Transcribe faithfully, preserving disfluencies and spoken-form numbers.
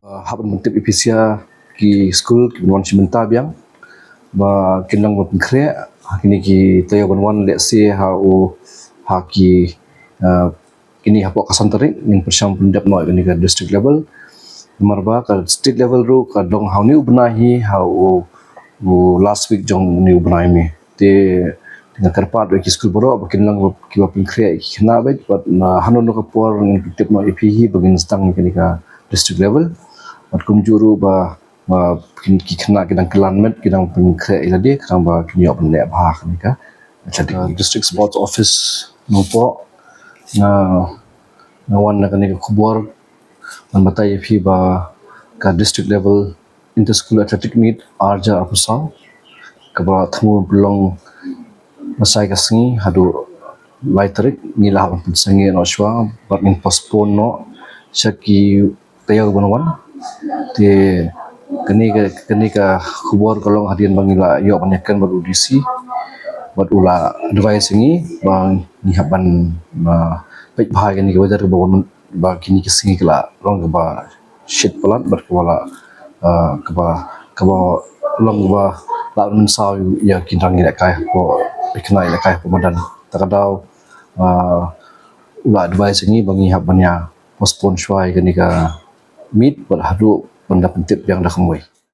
Hap ban pyntip ïa phi sha ki skul ki ban wan shi mynta biang ba kin long ba pynkhreh ha kine ki taïew ban wan, lehse ha u ha ki uh, kine hapoh ka san tarik ngin pyrshang pyndep noh ïa kane ka district level. Namar ba ka state level ruh ka dang ha une u bnai hi, ha u, u last week jong une u bnai May. Te nga kyrpad ïa ki skul baroh ba kin long ba ki ba pynkhreh ïa ki khynnah bad na hano hano ka por ngin pyntip noh ïa phi hi ba ngin sdang ïa kane ka district level. Bad kumjuh ruh ba, ba kin ki khynnah ki dang kylla met, ki dang pynkhreh ïa lade, khnang ba kin ïoh ban leh bha ha kane ka athletic. District Sports Office Nongpoh, nga nga wan na kane ka khubor ban batai ïa phi ba ka district level inter school athletic meet ar hajar arphew saw kaba thmu pynlong mynta ka sngi haduh lai tarik, ngi la hap ban pynsangeh noh shuwa bad ngin postpone noh sha ki taïew ban wan. Te kane ka, kane ka khubor ka long hadien ba ngi la ïoh ban ïakren bad u D C bad u la advise ïa ngi ba ngi hap ban, uh, peit bha ïa kane ka weather kaba wan, ba kine ki sngi ka la long kaba shit palat bad kaba la, uh, kaba, kaba long kaba la mynsaw ïa ki nongïalehkai hapoh, ki khynnah ïalehkai hapoh madan. Ta ka daw, uh, u la advise ïa ngi ba ngi hap ban ïa postpone shuwa ïa kane ka meet bad haduh ban da pyntip biang da kumwei.